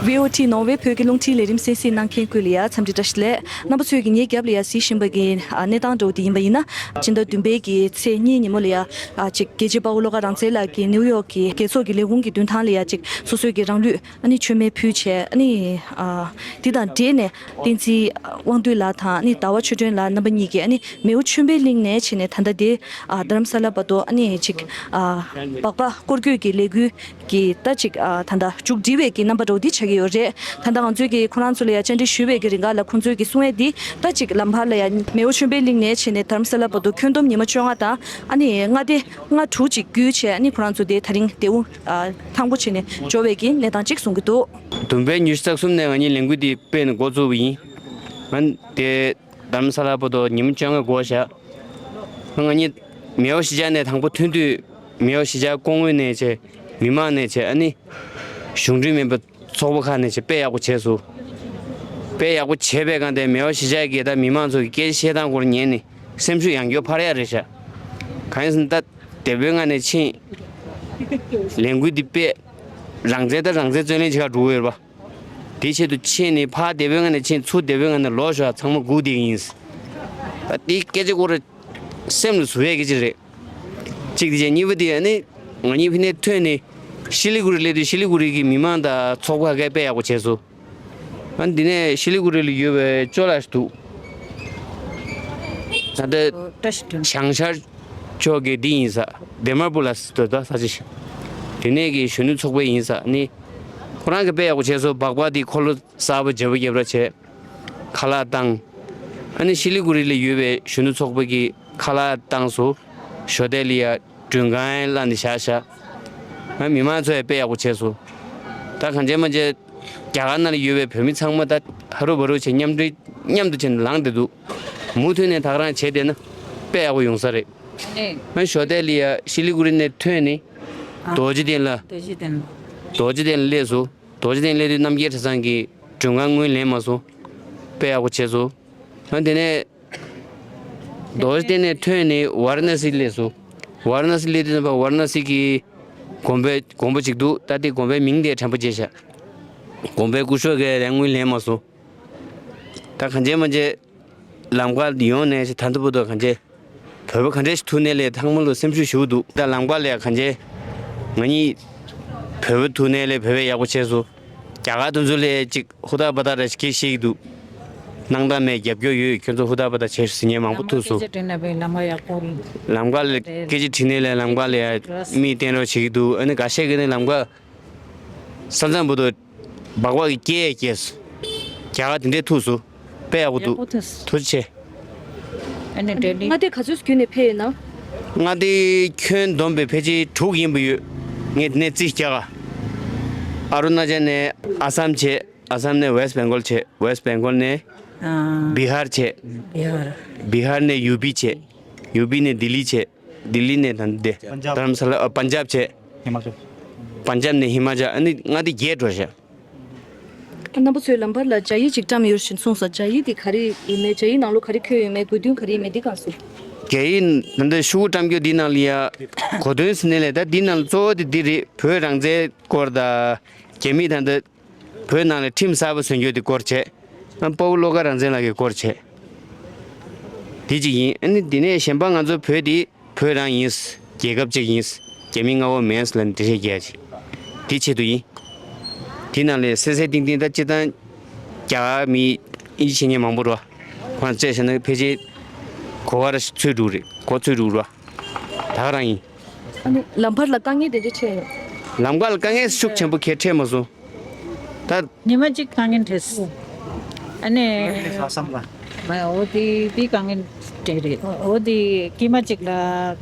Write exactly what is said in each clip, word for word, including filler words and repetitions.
ཝི་ཨོ་ཊི་ནོར་ཝེ་བོད་ཀྱི་རླུང་འཕྲིན་ལས་རིམ་གསན་གཟིགས་གནང་མཁན་ཀུན་ལ་ཡ་འཚམས་འདྲི་བཀྲ་ཤིས་བདེ་ལེགས། རྣམ་པ་ཚོས་ཀྱིས་ངའི་རྒྱབ་ལ་ཡ་གཟིགས་བཞིན་པ་གི་ཨ་གནས་སྟངས་འདྲ་བོ་དེ་ཡིན་པ་ཡིན་ན། སྤྱི་ཟླ་བདུན་པའི་གི་ཚེས་གཉིས་ཉིན་མོ་ལ་ཡ་ཨ་ཅིག་རྒྱལ་གཅེས་དཔའ་བོ་བློ་དགའ་རང་བཙན་ལགས་ཀྱིས་ནིའུ་ཡོག་གི་རྒྱལ་ཚོགས་ཀྱི་ལས་ཁུངས་ཀྱི་མདུན་ཐང་ལ་ཡ་ཅིག་སོ་སོའི་གི་རང་ལུས་ཨ་ནི་མཆོད་མེ་ཕུལ་བྱས། ཨ་ནི་ཨ་འདི་དང་འབྲེལ་ནས་བསྟན་འཛིན་དབང་འདུས་ལགས་དང་ཨ་ནི་ཟླ་བ་ཆོས་སྒྲོན་ལགས་རྣམ་པ་གཉིས་ཀྱིས་ཨ་ནི་མེའོ་ཆོས་འཕེལ་གླིང་ནས་བྱས་ནས་ད་ལྟ་དེ་ཨ་རྡ་རམ་ས་ལ་བར་དུ་ཨ་ནི་ཅིག་ཨ་སྦག་སྦག་སྐོར་སྐྱོད་ཀྱི་ལས་འགུལ་གྱི་ད་ཅིག་ཨ་ད་ལྟ་མཇུག་སྒྲིལ་བའི་གི་རྣམ་པ་འདྲ་བོ་འདི་ཆགས་ཀྱི་ཡོད་རེད། ད་ལྟ་ང་ཚོའི་གི་ཁོ་རང་ཚོ་ལ་ཡ་བཅར་འདྲི་ཞུས་པའི་གི་རིང་ག་ལ་ཁོང་ཚོའི་གི་གསུང་ཡས་འདི་ད་ཅིག་ལམ་བར་ལ་ཡ་མེའོ་ཆོས་འཕེལ་གླིང་ནས་བྱས་ནས་རྡ་རམ་ས་ལ་བར་དུ་ཁྱོན་བསྡོམས་ཉི་མ་བཅོ་ལྔ་དང་ཨ་ནི་ལྔ་སྡེ་ལྔ་དྲུག་ཅིག་བརྒྱུད་བྱས་ཨ་ནི་ཁོ་རང་ཚོ་དེ་ད་རིང་དེ་འུ་ཨ་ཐང་པོ་བྱས་ནས་འབྱོར་བའི་གི་གནས་སྟངས་ཅིག་གསུང་གི་འདུག། བདུན་པའི་ཉི་ཤུ་རྩ་གསུམ་ནས་ང་གཉིས་ལས་འགུལ་འདི་སྤེལ་ནས་འགོ་བཙུགས་པ་ཡིན། ང་དེ་རྡ་རམ་ས་ལ་བར་དུ་ཉི་མ་བཅོ་ལྔ་འགོར་བཞག། ང་གཉིས་མེའོ་གཞིས་ཆགས་ནས་དང་པོ་ཐོན་དུས་མེའོ་གཞིས་ཆགས་སྐུ་ངོ་ནས་བྱས། མི་མང་ནས་བྱས། ཨ་ནི་གཞུང་འབྲེལ་མིན་པ་ཚོགས་པ་ཁག་ནས་བྱས་དཔེ་ཡག་པོ་བྱས་སོང་། དཔེ་ཡག་པོ་བྱས་པའི་སྒང་དེ་མེའོ་གཞིས་ཆགས་ཀྱི་ད་མི་མང་ཚོ་གི་སྐད་ཆ་བཤད་སྟངས་སྐོར་ཉན་ནས་སེམས་ཤུགས་ཡང་བསྐྱར་འཕར་ཡག་རེད་ཤག། གང་ཡིན་ཟེར་ན་ད་དེ་བོད་ང་ནས་ཕྱིན། ལས་འགུལ་འདི་དཔེ་རང་བཙན་ད་རང་བཙན་རྩོད་ལེན་བྱེད་ག་འགྲོ་གི་ཡོད་རེད་པ། དེ་ཆེད་དུ་ཕྱིན་ནས་ཕར་དེ་བོད་ང་ནས་ཕྱིན། ཚུར་དེ་བོད་ང་ནས་ལོག་ཞོར་ཚང་མ་སྒུག་བསྡད་ཀྱི་ཡིན། ད་དེ་སྐད་ཆ་སྐོར་སེམས་ལ་ཟུག་ཡས་སྐད་ཆ་རེད། གཅིག་དེ་བྱས། གཉིས་པ་དེ་ཨ་ནི་ང་གཉིས་ཕ་ནས་ཐོན་ནས་ཤི་ལི་གུ་རི་སླེབས་དུས་ཤི་ལི་གུ་རི་གི་མི་མང་དང་ཚོགས་པ་ཁག་གིས་དཔེ་ཡག་པོ་བྱས་སོང་། ཨ་ནི་དེ་ནས་ཤི་ལི་གུ་རི་ལ་ཡོད་པའི་ཅོ་ལགས་ཤིག་འདུག། ད་ལྟ་བཀྲ་ཤིས་སྒྲོལ་མ། བྱང་ཤར་ཕྱོགས་ཀྱི་འདི་ཡིན་ས། དེ་མར་པུ་ལ་ཟེར་དུས་ད་ས་ཆ་ཞིག། དེ་ནས་ཀྱི་གཞོན་ནུ་ཚོགས་པ་ཡིན་ས། ཨ་ནི་ཁོ་རང་གིས་དཔེ་ཡག་པོ་བྱས་སོང་། སྦག་སྦག་དེ་འཁོར་ལོ་གསར་པ་བརྗེ་པོ་རྒྱབ་ར་བྱས། ཁ་ལག་བཏང་། ཨ་ནི་ཤི་ལི་གུ་རི་ལ་ཡོད་པའི་གཞོན་ནུ་ཚོགས་པ་གིས་ཁ་ལག་བཏང་སོང་། ཞོ་ཏའི་ལི་ཡ་མགྲོན་ཁང་བླངས་ནས་བཞག་བཞག། ཨ་མི་མང་ཚོ་ཡང་དཔེ་ཡག་པོ་བྱས་སོང་། ད་གང་བྱས་མ་བྱས་རྒྱ་གར་ནང་ལ་ཡོད་པའི་བོད་མི་ཚང་མ་ད་ཧ་རུ་བ་རུ་བྱས་མཉམ་འབྲེལ་མཉམ་དུ་བྱས་ནས་ལངས་བསྡད་འདུག། མུ་མཐུད་ནས་ད་ག་རང་བྱས་བསྡད་ན་དཔེ་ཡག་པོ་ཡོང་ས་རེད། ཨ་ཞོ་ཏའི་ལི་ཡ་ཤི་ལི་གུ་རི་ནས་ཐོན་ནས་རྡོ་རྗེ་གདན་ལ། རྡོ་རྗེ་གདན། རྡོ་རྗེ་གདན་ལ་སླེབས་སོང་། རྡོ་རྗེ་གདན་སླེབས་དུས་རྣམ་རྒྱལ་གྲྭ་ཚང་གི་མགྲོན་ཁང་ངོས་ལེན་མ་སོང་། དཔེ་ཡག་པོ་བྱས་སོང་། ཨ་དེ་ནས་རྡོ་རྗེ་གདན་ནས་ཐོན་ནས་ཝཱ་ར་ཎ་སི་སླེབས་སོང་། ཝཱ་ར་ཎ་སི་སླེབས་དུས་ཙམ་པ་ཝཱ་ར་ཎ་སི་གི་དགོན་པའི་དགོན་པ་ཅིག་འདུག། ད་དེ་དགོན་པའི་མིང་དེ་དྲན་པ་བརྗེད་ཤག། དགོན་པའི་སྐུ་ཞབས་ཀྱིས་ཡང་ངོས་ལེན་མ་སོང་། ད་གང་བྱས་མ་བྱས་ལམ་ཁ་ཡོང་ནས་ད་ལྟ་བར་དུ་གང་བྱས། བོད་པ་ག་འདྲས་ཤིག་ཐུག་ནའི་ལས་ཚང་མ་ལ་སེམས་ཤུགས་ཞེ་པོ་འདུག། ད་ལམ་ཁ་ལ་ཡ་གང་བྱས། ང་གཉིས་བོད་པ་ཐུག་ནའི་ལས་བོད་པས་ཡག་པོ་བྱས་སོང་། རྒྱ་གར་དེ་ཚོ་ལ་ཅིག་ཧུར་ཐག་འབད་ཐག་རེ་ཞིག་བྱེད་ཀྱི་འདུག། གནང་སྟངས་མེད། རྒྱབ་སྐྱོར་ཡོད། ཁྱོད་ཚོ་ཧུར་ཐག་འབད་ཐག་བྱེད་ཟེར་མཁན་མང་པོ་ཐུག་སོང་། ལམ་ཁ་ལ་སྐད་ཆ་དྲིས་ནའི་ལས་ལམ་ཁ་ལ་ཡ་མིག་སྟོན་རོགས་བྱེད་ཀྱི་འདུག། ཨ་ནི་འགའ་ཤས་ཀྱིས་ནི་ལམ་ཁ་ས་མཚམས་བར་དུ་སྦག་སྦག་གི་སྐད་སྐྱེས་སོང་། རྒྱ་གར་དེ་འདྲས་ཐུག་སོང་། དཔེ་ཡག་པོ་འདུག། ཡག་པོ་ཐུག་སོང་། ཐུགས་རྗེ་ཆེ། ཨ་ནི་ལྡི་ལི། མངའ་སྡེ་ག་ཚོད་བརྒྱུད་ནས་ཕེབས་ཡོད་ན། མངའ་སྡེ་ཁྱོན་བསྡོམས་པས་ཕལ་ཆེར་དྲུག་ཡིན་པ་ཡོད། ངས་དེ་ནས་རྩིས་རྒྱག་ག། ཨ་རུ་ན་ཅལ་ནས་ཨ་སམ་བྱས། ཨ་སམ་ནས་ཝེསྟ་བེང་གོལ་བྱས། ཝེསྟ་བེང་གོལ་ནས་ཨ། བི་ཧར་བྱས། བི་ཧར། བི་ཧར་ནས་ཡུ་པི་བྱས། ཡུ་པི་ནས་ལྡི་ལི་བྱས། ལྡི་ལི་ནས་ད་འདི་པན་ཇབ། དྷ་རམ་ས་ལ། ཨ། པན་ཇབ་བྱས། ཧི་མ་ཅལ། པན་ཇབ་ནས་ཧི་མ་ཅལ། ཨ་ནི་མངའ་སྡེ་བརྒྱད་འགྲོ་ཤག། རྣམ་པ་ཚོས་ལམ་བར་ལ་སྦྱར་ཡིག་ཅིག་བཀྲམ་ཡོད་བཞིན་གསུངས་སོང་། སྦྱར་ཡིག་དེ་ག་རེ་ཡིན་མིན། སྦྱར་ཡིག་ནང་ལོགས་ག་རེ་འཁོད་ཡོད་མེད། དགོས་འདུན་ག་རེ་ཡིན་མིན་འདི་གང་གསུང་། སྦྱར་ཡིག་ད་ལྟ་ཤོག་བུ་བཀྲམ་རྒྱུ་འདི་ནང་ལ་ཡ་གོ་དོན་ཟེར་ནའི་ལས་ད་འདི་ནང་ལ་གཙོ་བོ་དེ་འདི་རེད། བོད་རང་བཙན་སྐོར་དང་། རྒྱ་མི་ད་ལྟ་བོད་ནང་ལ་ཁྲིམས་གསར་པ་བཟོ་རྒྱུ་དེ་སྐོར་བྱས། ཨ། དཔའ་བོ་བློ་དགའ་རང་བཙན་ལགས་ཀྱི་སྐོར་བྱས། དེ་གཅིག་ཡིན། ཨ་ནི་དེ་ནས་གཞན་པ་ང་ཚོ་བོད་དེ་བོད་རང་ཡིན། རྒྱལ་ཁབ་ཅིག་ཡིན། རྒྱ་མི་མངའ་འོག་མིན་ལབ་ནས་འགྲེལ་བཤད་རྒྱག་ཡ་ཅིག། དེ་ཆེད་དུ་ཡིན། དེ་ནང་ལས་གསལ་གསལ་ཏིང་ཏིང་། ད་སྤྱིར་བཏང་རྒྱ་གར་མི་དབྱིན་ཇི་བཤད་མཁན་མང་པོ་རེད་པ། ཁོང་རྩད་བཤད་ན་ཕལ་ཆེར་གོ་བ་ར་ཚོད་འགྲོ་རེད། གོ་ཚོད་འགྲོ་རེད་པ། ད་ག་རང་ཡིན། ཨ་ནི་ལམ་བར་ལ་དཀའ་ངལ་དེ་འདྲ་འཕྲད་ཡོད། ལམ་ཁ་ལ་དཀའ་ངལ་ཤུགས་ཆེན་པོ་གང་ཡང་འཕྲད་མ་སོང་། ད་ཉི་མ་གཅིག་དཀའ་ངལ་འཕྲད་སོང་། ཨ་ནི་ལ་སམ་ལ། མ་འོ་དེ་དེ་དཀའ་ངལ་འཕྲད་རེད། འོ་དེ་སྐྱེས་མ་གཅིག་ལ་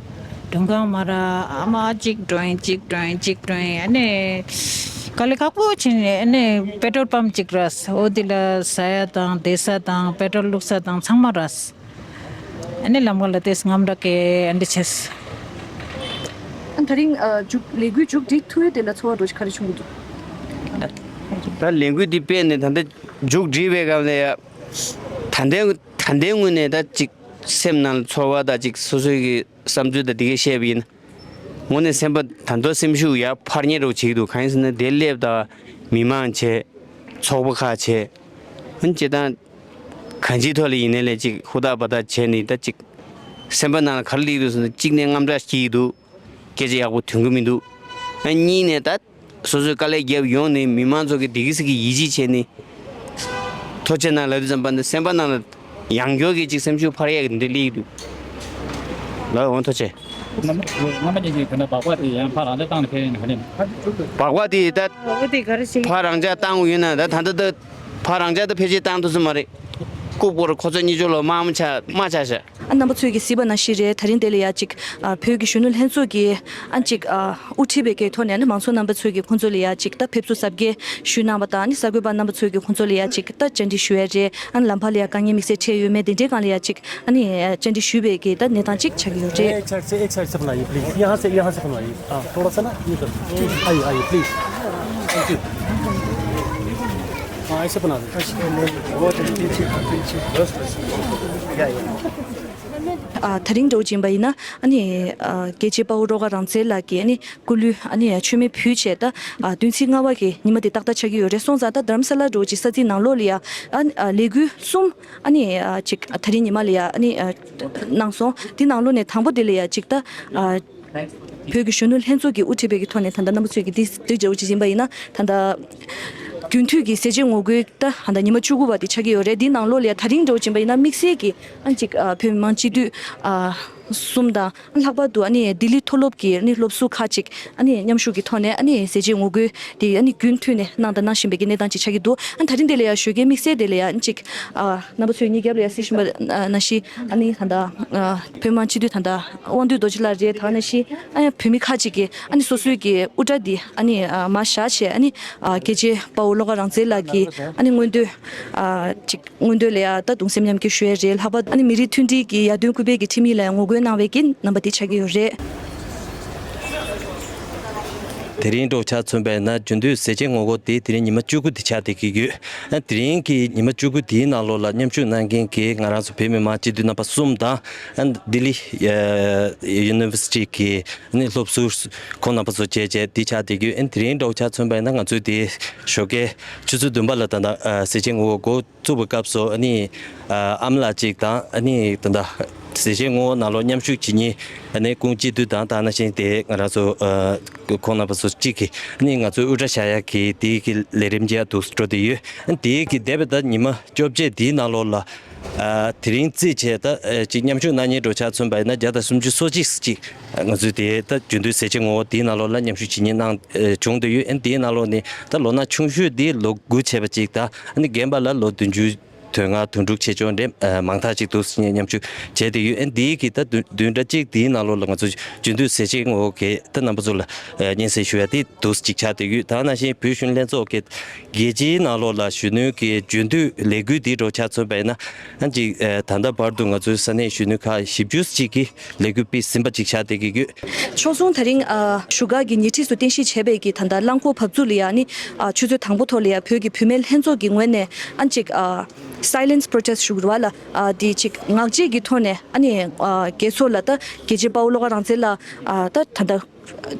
མགྲོན་ཁང་མ་རག། ཨ་མ་གཅིག་འགྲོ་ཡིན་གཅིག་འགྲོ་ཡིན་གཅིག་འགྲོ་ཡིན། ཨ་ནི་དཀའ་ལས་ཁག་པོ་ཕྱིན་ནས། ཨ་ནི་པེ་ཊོལ་པམ་གཅིག་རག། འོ་དེ་ལ་ཟ་ཡ་དང་བསྡད་ས་དང་པེ་ཊོལ་བླུགས་ས་དང་ཚང་མ་རག། ཨ་ནི་ལམ་ཁ་ལ་ཏོག་ཙམ་དངངས་སྐྲག་གི་ཨ་འདྲ་བྱས། ཨ། དེ་རིང་ཨ་མཇུག་ལས་འགུལ་མཇུག་སྒྲིལ་ཐུབ་ཡས་དེ་ལ་ཚོར་བ་འདྲ་ཞིག་ག་རེ་བྱུང་གི་འདུག། ད་ལས་འགུལ་འདི་སྤེལ་ནས་ད་ལྟ་མཇུག་སྒྲིལ་བའི་སྐབས་ལ་ཡ། ད་ལྟའི་ད་ལྟའི་ངོས་ནས་ད་ཅིག་ སེམས་ནང་ལ་ཚོར་བ་དང་ཅིག་སོ་སོའི་གི་བསམ་ཚུལ་དང་དེ་གས་བཤད་པ་ཡིན་ན། དངོས་གནས་སེམས་པ་ད་དུང་སེམས་ཤུགས་ཡར་འཕར་ཉེན་རོགས་བྱེད་ཀྱི་འདུག་གང་ཡིན་ཟེར་ན་དེ་སླེབས་དང་མི་མང་བྱས། ཚོགས་པ་ཁག་བྱས། ཨ་ནི་སྤྱིར་བཏང་གང་ཅིའི་ཐོག་ལ་ཡིན་ནའི་ལས་ཅིག་ཧུར་ཐག་འབད་ཐག་བྱས་ནས་ད་ཅིག་སེམས་པ་ནང་ལ་ག་རེ་སླེབས་ཀྱི་འདུག་ཟེར་ན་གཅིག་ནས་དངངས་སྐྲག་སྐྱེ་གི་འདུག་སྐད་ཆ་ཡག་པོ་ཐོན་གྱི་མི་འདུག་ཨ་གཉིས་ནས་ད་སོ་སོའི་དཀའ་ལས་བརྒྱབ་ཡོང་ནས་མི་མང་ཚོ་གི་བདེ་སྐྱིད་ཀྱི་ཡིད་ཆེས་བྱས་ནས་ཐུགས་རྗེ་གནང་ལབ་དུས་ཙམ་པ་འདི་སེམས་པ་ནང་ལ་ཡང་བསྐྱར་གྱི་ཅིག་སེམས་ཤུགས་འཕར་ཡག་གི་འདི་འདྲ་སླེབས་ཀྱི་འདུག་ལགས་འོང་ཐུགས་རྗེ་ཆེ། རྣམ་རྣམ་པ་གཉིས་ཀྱིས་དེ་འདྲ་སྦག་སྦག་དེ་ཡང་ཕར་རང་འཇགས་བཏང་ནས་ཕེབས་ཡིན་ན་ག་རེ་ཡིན། སྦག་སྦག་དེ་ད་འོ་དེ་ག་རེ་བྱེད། ཕར་རང་འཇགས་བཏང་དགོས་ཡོད་ན་ད་ད་ལྟ་ད་ཕར་རང་འཇགས་ད་ཕལ་ཆེར་བཏང་ཐུབ་ས་མ་རེད། རྐུབ་སྐོར་ཁོ་ཚོ་གཉིས་ཆོ་ལོ་དམག་མི་ཆགས་དམག་ཆགས་ཤག་ཨ་རྣམ་པ་ཚོས་ཀྱིས་གཟིགས་པ་ནང་བཞིན་རེད། ད་རིང་དེ་ལ་ཡ་གཅིག་ཨ་བོད་ཀྱི་གཞོན་ནུ་ལྷན་ཚོགས་ཀྱི་ཨ་གཅིག་ཨ་དབུ་ཁྲིད་པའི་གི་ཐོག་ནས་ཨ་ནི་མང་ཚོགས་རྣམ་པ་ཚོས་ཀྱིས་ཁོང་ཚོ་ལ་ཡ་གཅིག་ད་ཕེབས་བསུ་གཟབ་རྒྱས་ཞུས་གནང་བ་དང་ཨ་ནི་གསར་འགོད་པ་རྣམ་པ་ཚོས་ཀྱིས་ཁོང་ཚོ་ལ་ཡ་གཅིག་ད་བཅར་འདྲི་ཞུ་ཡ་རེད། ཨ་ནི་ལམ་བར་ལ་ཡ་དཀའ་ངལ་དམིགས་བསལ་འཕྲད་ཡོད་མེད་དེ་འདྲའི་སྒང་ལ་ཡ་གཅིག་ཨ་ནི་བཅར་འདྲི་ཞུས་པའི་གི་ད་གནས་སྟངས་གཅིག་ཆགས་ཀྱི་ཡོད་རེད། एक साइड से, एक साइड से बनाइए प्लीज। यहाँ से, यहाँ से बनवाइए। हाँ, थोड़ा सा ना ये कर। आइए, आइए प्लीज। Thank you. हाँ, ऐसे बना दो। ཨ་ད་རིང་འདྲ་བོ་ཅིག་ཡིན་པ་ཡིན་ན་ཨ་ནི་ཨ་རྒྱལ་གཅེས་དཔའ་བོ་བློ་དགའ་རང་བཙན་ལགས་ཀྱིས་ཨ་ནི་སྐུ་ལུས་ཨ་ནི་མཆོད་མེ་ཕུལ་བྱས་ད་ཨ་བདུན་ཚིགས་ལྔ་པ་གི་ཉི་མ་དེ་ཏག་ཏག་ཆགས་ཀྱི་ཡོད་རེད། སོང་ཙང་ད་རྡ་རམ་ས་ལ་འདྲ་བོ་ཅིག་ས་ཚིགས་ནང་ལོགས་ལ་ཡ་ཨ་ཨ་ལས་འགུལ་གསུམ་ཨ་ནི་ཨ་ཅིག་ད་རིང་ཉི་མ་ལ་ཡ་ཨ་ནི་ཨ་གནང་སོང་། དེ་ནང་ལོགས་ནས་དང་པོ་དེ་ལ་ཡ་ཅིག་ད་ཨ་བོད་ཀྱི་གཞོན་ནུ་ལྷན་ཚོགས་ཀྱིས་དབུ་ཁྲིད་པའི་གི་ཐོག་ནས་ད་ལྟ་རྣམ་པ་ཚོས་ཀྱི་འདི་འདི་འདྲ་བོ་ཅིག་ཡིན་པ་ཡིན་ན་ད་ལྟ་རྒྱུན་མཐུད་ཀྱི་ཟས་བཅད་ངོ་རྒོལ་ད་ད་ལྟ་ཉི་མ་བཅུ་དགུ་པ་དེ་ཆགས་ཀྱི་ཡོད་རེད། འདི་ནང་ལོགས་ལ་ཡ་ད་རིང་འདྲ་བོ་ཅིག་ཡིན་པ་ཡིན་ན་དམིགས་བསལ་གྱི་ཨ་ཅིག་ཨ་བོད་མི་མང་སྤྱི་འཐུས་ཨ་གསུམ་དང་ལྷག་པར་དུ་ཨ་ནི་ལྡི་ལི་མཐོ་སློབ་ཀྱི་ཨ་ནི་སློབ་ཟུར་ཁག་ཅིག་ཨ་ནི་མཉམ་ཞུགས་ཀྱི་ཐོག་ནས་ཨ་ནི་ཟས་བཅད་ངོ་རྒོལ་དེ་ཨ་ནི་རྒྱུན་མཐུད་ནས་གནང་དང་གནང་བཞིན་པའི་གི་གནས་སྟངས་ཅིག་ཆགས་ཀྱི་འདུག་ཨ་ད་རིང་དེ་ལ་ཡ་ཞོགས་ཀའི་དམིགས་བསལ་དེ་ལ་ཡ་ཨ་ནི་ཅིག་ཨ་རྣམ་པ་ཚོས་གཉིས་རྒྱབ་ལ་ཡ་གཟིགས་བཞིན་པ་ནང་བཞིན་ཨ་ནི་ད་ལྟ་ཨ་བོད་མི་མང་སྤྱི་འཐུས་ད་ལྟ་དབང་འདུས་རྡོ་རྗེ་ལགས་རེད། ད་ག་ནང་བཞིན་ཨ་ནི་བོད་མི་ཁག་ཅིག་གིས་ཨ་ནི་སོ་སོའི་གི་དབུ་སྐྲ་འདི་ཨ་ནི་ཨ་མར་བཞག་བྱས་ཨ་ནི་ཨ་རྒྱལ་གཅེས་དཔའ་བོ་བློ་དགའ་རང་བཙན་ལགས་ཀྱི་ཨ་ནི་མངོན་འདོད་ཨ་ཅིག་མངོན་འདོད་ལ་ཡ་ད་གདུང་སེམས་མཉམ་སྐྱེད་ཞུ་ཡས་རེད། ལྷག་པར་ཨ་ནི་མི་རིགས་མཐུན་སྒྲིལ་གྱི་ཡར་ཐོན་སྐུལ་སྤེལ་གྱི་ཁྲིམས་ཡིག་ལ་ཡང་ངོ་རྒོལ་གནང་བའི་གི་རྣམ་པ་དེ་ཆགས་ཀྱི་ཡོད་རེད། དེ་རིང་འདྲ་བོ་ཆ་མཚོན་པ་ཡིན་ན་རྒྱུན་མཐུད་ཟས་བཅད་ངོ་རྒོལ་དེ་དེ་རིང་ཉི་མ་བཅུ་དགུ་དེ་ཆགས་བསྡད་ཀྱི་ཡོད། ཨ་དེ་རིང་གི་ཉི་མ་བཅུ་དགུ་དེའི་ནང་ལོགས་ལ་མཉམ་ཞུགས་གནང་མཁན་གྱི་ང་རང་ཚོ་བོད་མི་མང་སྤྱི་འཐུས་རྣམ་པ་གསུམ་དང་ཨ་ལྡི་ལི་ཡུ་ནི་ཝར་སི་ཊི་གི་ནི་སློབ་ཟུར་ཁོང་རྣམ་པ་ཚོ་བཅས་བཅས་དེ་ཆགས་བསྡད་ཀྱི་ཡོད། ཨ་དེ་རིང་འདྲ་བོ་ཆ་མཚོན་པ་ཡིན་ན་ང་ཚོའི་དེ་ཞོགས་ཀའི་ཆུ་ཚོད་བདུན་པ་ལ་ད་ལྟ་ཟས་བཅད་ངོ་རྒོལ་བཙུགས་པའི་སྐབས་སུ་ཨ་ནི་ཨ་ཨ་མ་ལགས་གཅིག་དང་ཨ་ནི་ད་ལྟ་ཟས་བཅད་ངོ་རྒོལ་ནང་ལོགས་མཉམ་ཞུགས་བྱེད་མཁན་ཨ་ནི་ཁོང་སྤྱི་འཐུས་དང་ད་ནང་བཞིན་དེ་ང་རང་ཚོ་ཨ་ཁོང་རྣམ་པ་ཚོ་གཅིག་གིས་ཨ་ནི་ང་ཚོའི་དབུ་སྐྲ་བཞར་ཡག་གི་དེ་གི་ལས་རིམ་བྱས་འདུག་འགྲོ་བསྡད་ཡོད། ཨ་དེ་གི་འདས་པའི་ད་ཉི་མ་བཅོ་བརྒྱད་དེའི་ནང་ལོགས་ལ་ཨ་དེ་རིང་རྩིས་བྱས་ད་ཨ་ཅིག་མཉམ་ཞུགས་གནང་མཁན་འདྲ་བོ་ཆ་མཚོན་པ་ཡིན་ན་བརྒྱ་དང་སུམ་ཅུ་སོ་གཅིག་ཅིག་ང་ཚོའི་དེ་ད་རྒྱུན་མཐུད་ཟས་བཅད་ངོ་རྒོལ་དེའི་ནང་ལོགས་ལ་མཉམ་ཞུགས་བྱེད་མཁན་གནང་ཨ་བྱུང་བསྡད་ཡོད། ཨ་དེའི་ནང་ལོགས་ནས་ད་ལོ་ན་ཆུང་ཤོས་དེ་ལོ་དགུ་བྱས་པ་ཅིག་དང་ཨ་ནི་རྒན་པ་ལ་ལོ་བདུན་ཅུ་དོན་ལྔ་དོན་དྲུག་བྱས་ཆོག་འདྲ་ཨ་མང་ཐག་ཅིག་འདུག་ཟེར་ནས་མཉམ་ཞུགས་བྱས་བསྡད་ཡོད། ཨ་འདིའི་གི་ད་བདུན་བདུན་ཕྲག་གཅིག་དེའི་ནང་ལོགས་ལ་ང་ཚོ་རྒྱུན་མཐུད་ཟས་བཅད་ངོ་རྒོལ་གི་ད་རྣམ་པ་ཚོ་ལ་ཨ་སྙན་སེང་ཞུ་ཡ་དེ་འདུག་ཅིག་ཆགས་བསྡད་ཡོད། ད་ནང་བཞིན་བོད་གཞོན་ལྷན་ཚོགས་ཀྱི་རྒྱལ་སྤྱིའི་ནང་ལོགས་ལ་གཞོན་ནུའི་གི་རྒྱུན་མཐུད་ལས་འགུལ་འདི་འདྲ་བོ་ཆ་མཚོན་པ་ཡིན་ན་ཨ་ཅིག་ཨ་ད་ལྟ་བར་དུ་ང་ཚོའི་ས་གནས་གཞོན་ནུ་ཁག་བཞི་བཅུ་ཅིག་གིས་ལས་འགུལ་སྤེལ་ཟིན་པ་ཅིག་ཆགས་བསྡད་ཀྱི་ཡོད། ཕྱོགས་མཚུངས་ད་རིང་ཨ་བཞུགས་སྒར་གྱི་ཉེ་འཁྲིས་སུ་རྟེན་གཞི་བྱས་པའི་གི་ད་ལྟ་རླངས་འཁོར་བབས་ཚུགས་ལ་ཡ་ནི་ཨ་ཆུ་ཚོད་དང་པོ་ཐོག་ལ་ཡ་བོད་ཀྱི་བུད་མེད་ལྷན་ཚོགས་ཀྱི་ངོས་ནས་ཨ་ཅིག་ཨ་silence protest་ཞུ་དགོས་རེད་བ་ལ་ཨ་དེ་ཅིག་ངག་བཅད་ཀྱི་ཐོག་ནས་ཨ་ནི་ཨ་རྒྱལ་ཚོགས་ལ་ད་རྒྱལ་གཅེས་དཔའ་བོ་བློ་དགའ་རང་བཙན་ལགས་ཨ་ད་ད་ལྟ་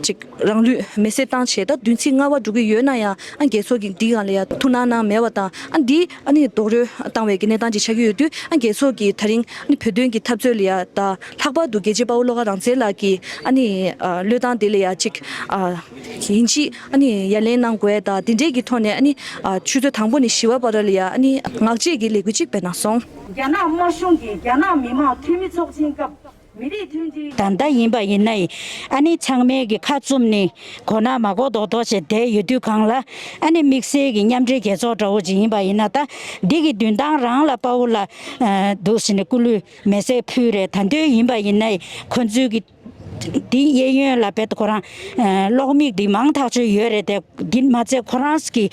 ཅིག་རང་ལུས་མེར་སྲེག་བཏང་བྱས་ད་བདུན་ཚིགས་ལྔ་པ་འགྲོ་གི་ཡོད་ན་ཡང་ཨ་རྒྱལ་ཚོགས་ཀྱིས་འདིའི་སྒང་ལ་ཡ་ཐུགས་སྣང་གནང་མེད་པ་དང་ཨ་འདི་ཨ་ནི་རྡོག་རོལ་བཏང་བའི་གི་གནས་སྟངས་ཅིག་ཆགས་ཀྱི་ཡོད་དུས་ཨ་རྒྱལ་ཚོགས་ཀྱིས་ད་རིང་ཨ་ནི་བོད་དོན་གྱི་འཐབ་རྩོད་ལ་ཡ་ད་ལྷག་པར་དུ་རྒྱལ་གཅེས་དཔའ་བོ་བློ་དགའ་རང་བཙན་ལགས་ཀྱི་ཨ་ནི་ཨ་བློས་བཏང་དེ་ལ་ཡ་ཅིག་ཨ་ཡིན་གཅིག་ཨ་ནི་ཡ་ལན་གནང་དགོས་ད་དེ་འདྲའི་གི་ཐོག་ནས་ཨ་ནི་ཨ་ཆུ་ཚོད་དང་པོ་ནས་བཞི་པ་བར་ལ་ཡ་ཨ་ནི་ངག་བཅད་ཀྱི་ལས་འགུལ་ཅིག་སྤེལ་གནང་སོང་། རྒྱ་ནག་དམར་གཞུང་གིས་རྒྱ་ནག་མི་དམངས་འཐུས་མི་ཚོགས་ཆེན་སྐབས་མི་རིགས་མཐུན་སྒྲིལ། ད་ལྟ་ཡིན་པ་ཡིན་ན་ཨ་ནི་ཚང་མས་ཀྱི་ཁ་བཙུམ་ནས་གོ་ན་མ་གོ་མདོག་མདོག་བྱས་བསྡད་ཡོད་དུས་སྒང་ལ་ཨ་ནི་དམིགས་བསལ་གྱི་མཉམ་འབྲེལ་རྒྱལ་ཚོགས་འདྲ་བོ་ཅིག་ཡིན་པ་ཡིན་ན་ད་འདི་གི་མདུན་ཐང་རང་ལ་དཔའ་བོ་ལ་འདུག་ཟེར་ནས་སྐུ་ལུས་མེར་སྲེག་ཕུལ་རེད། ད་འདོད་ཡིན་པ་ཡིན་ན་ཁོ་ཚོའི་གི་ འདི་གཡས་གཡོན་ལ་རྦད་དེ་ཁོ་རང་གློག་མིག་འདི་མང་ཐག་ཆོད་ཡོད་རེད་དེ། འདི་མ་ཚད་ཁོ་རང་གི་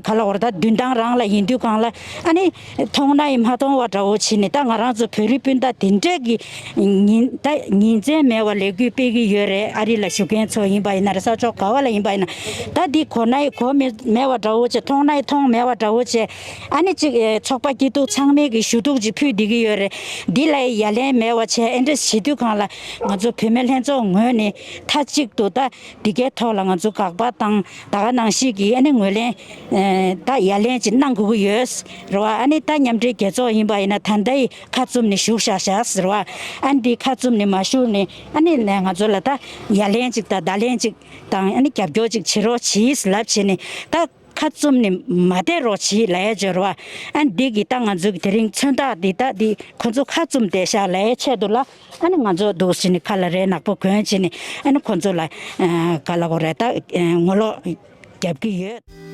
ག་ལ་བར་ད་མདུན་ཐང་རང་ལ་ཡིན་དུས་གང་ལ་ཨ་ནི་མཐོང་ན་ཡི་མ་མཐོང་བ་འདྲ་བོ་བྱས་ནས། ད་ང་རང་ཚོ་བོད་རིགས་སྤུན་ཟླ་དེ་འདྲས་ཀྱི་ཉིན་ད་ཉིན་མཚན་མེད་པ་ལས་འགུལ་སྤེལ་གྱི་ཡོད་རེད། ཨ་རི་ལ་བཞུགས་མཁན་ཚོ་ཡིན་པ་ཡིན་ན་རེད། ས་ཕྱོགས་ག་བ་ལ་ཡིན་པ་ཡིན་ན། ད་འདི་གོ་ན་ཡི་གོ་མེད་མེད་པ་འདྲ་བོ་བྱས། མཐོང་ན་ཡི་མཐོང་མེད་པ་འདྲ་བོ་བྱས། ཨ་ནི་ཅིག་ཚོགས་པ་སྐྱིད་སྡུག་ཚང་མས་ཀྱི་ཞུ་གཏུག་ཅིག་ཕུལ་བསྡད་ཀྱི་ཡོད་རེད། འདི་ལ་ཡ་ལན་མེད་པ་བྱས། ཨེ་འདྲས་བྱེད་དུས་གང་ལ་ང་ཚོ་བུད་མེད་ལྷན་ཚོགས་ངོས་ནས་མཐའ་གཅིག་ཏུ་ད་འདི་གའི་ཐོག་ལ་ང་ཚོ་དགག་པ་དང་ད་ག་ནང་བཞིན་གྱི་ཨ་ནི་ངོས་ལེན་ད་ཡ་ལན་ཅིག་གནང་དགོས་ཀྱི་ཡོད་རེད་བ། ཨ་ནི་ད་མཉམ་འབྲེལ་རྒྱལ་ཚོགས་ཡིན་པ་ཡིན་ན་ད་ལྟ་ཡི་ཁ་བཙུམ་ནས་བཞུགས་བཞག་བཞག་ཟེར་བ། ཨ་ནི་འདི་ཁ་བཙུམ་ནས་མ་བཞུགས་ནས་ཨ་ནི་ང་ཚོ་ལ་ད་ཡ་ལན་ཅིག་ད་བརྡ་ལན་ཅིག་དང་ཨ་ནི་རྒྱབ་སྐྱོར་ཅིག་བྱེད་རོགས་གྱིས་ལབ་བྱས་ནས་ད། ཁ་བཙུམ་ནས་མ་བསྡད་རོགས་བྱེད་ལབ་ཡ་སྦྱོར་བ། ཨ་ནི་འདི་གི་ད་ང་ཚོ་གི་དེ་རིང་མཚོན་རྟགས་འདི་ད་འདི་ཁོ་ཚོ་ཁ་བཙུམ་བསྡད་ཤག་ལབ་ཡའི་ཆེད་དུ་ལ། ཨ་ནི་ང་ཚོ་འདུག་ཟེར་ནས་ཁ་ལ་རས་ནག་པོ་གོན་བྱས་ནས་ཨ་ནི་ཁོ་ཚོ་ལ་ག་ལ་གོ་རེད་ད་ངོ་ལོག་རྒྱབ་ཀྱི་ཡོད།